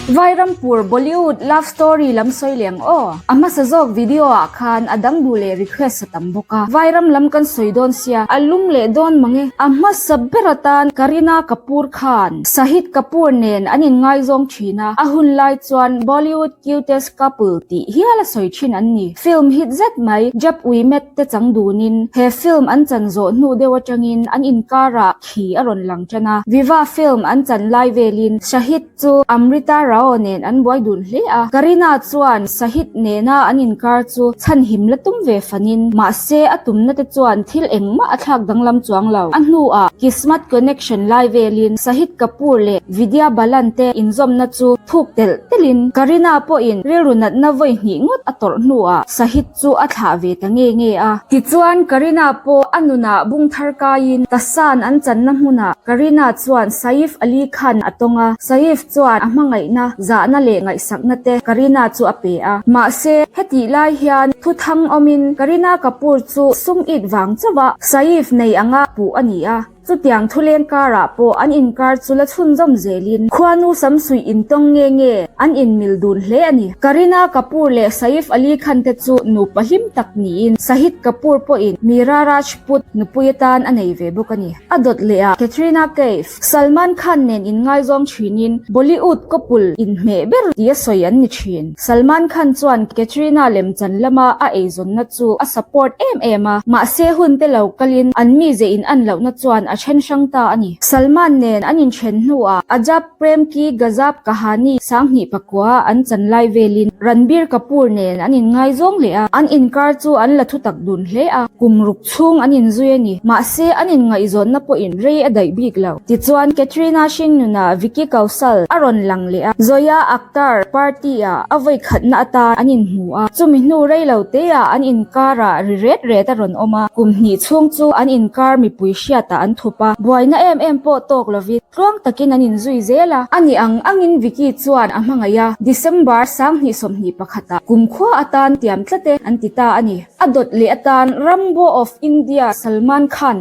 Vairampur Bollywood love story lam sawi leh ang aw. A hmasa zawk video ah khan a dang duh leh request a tam bawk a. Vairam lam kan sawi dawn sia, a lum leh dawn mang e. A hmasa ber atan Kareena Kapoor khan Shahid Kapoor nen an inngaizawng thin a, a hun lai chuan Bollywood cutest couple tih hial a sawi thin an ni. Film hit zet mai Jab We Met te chang dunin he film an chan zawh hnu deuh atangin an inkarah khi a rawn lang tan a. Viva film an chan lai velin Shahid chu Amrita Rao nen an buai dun hle a. Kareena chuan Shahid nena an inkar chu chhanhim la tum ve fanin mahse a tumna te chuan thil engmah a thlak danglam chuang lo. A hnuah Kismat Connection lai velin Shahid Kapoor leh Vidya Balan te inzawmna chu thuk telh telhin Kareena pawhin rilru natna vawi hnih ngawt a tawrh hnuah Shahid chu a thlah ve ta nge nge a. Tichuan, Kareena pawh a nunah bung thar kaiin Tasan an channa hmunah Kareena chuan Saif Ali Khan a tawng a, Saif chuan a hmangaihna, zahna leh ngaihsakna te Kareena chu a pe a. Mahse, hetih lai hian thu thang awmin Kareena Kapoor chu sum it vang chauh a Saif nei anga puh a ni a. Chutiang thuleng karah pawh an inkar chu la chhunzawm zelin khuanu samsuih intawng nge nge an inmil dun hle a ni. Kareena Kapoor leh Saif Ali Khan te chu nupa hlim tak niin Shahid Kapoor pawhin Meera Rajput nupui atan a nei ve bawk a ni. A dawt leh ah Katrina Kaif, Salman Khan nen inngaizawng thinin Bollywood couple inhmeh ber tia sawi an ni thin. Salman Khan chuan Katrina lemchan lama a eizawnna chu a support em em a, mahse hun te lo kalin an mize in an lohna chuan a then hrang ta a ni. Salman nen an inthen hnuah Ajab Prem Ki Gazab Kahani 2009 an chan lai velin Ranbir Kapoor nen an inngaizawng leh a, an inkar chu an la thutak dun hle a, kum ruk chhung an inzui a ni. Mahse an inngaihzawnna pawhin rei a daih bik lo. Tichuan Katrina Hringnuna Vicky Kaushal a rawn lang leh a, Zoya Akhtar party-ah a vawi khatna atan an inhmu a, chumi hnu rei lo teah an inkarah ri ret ret a rawn awm a, kum hnih chhung chu an inkar mipui hriatah an thup a, buaina em em pawh tawk lovin tluang takin an inzui zel a. Ani ang angin Vicky chuan a hmangaih a, December 2021 ah kumkhua atan tiam tlat e an ti ta a ni. A dawt leh atan Rambo of India Salman Khan.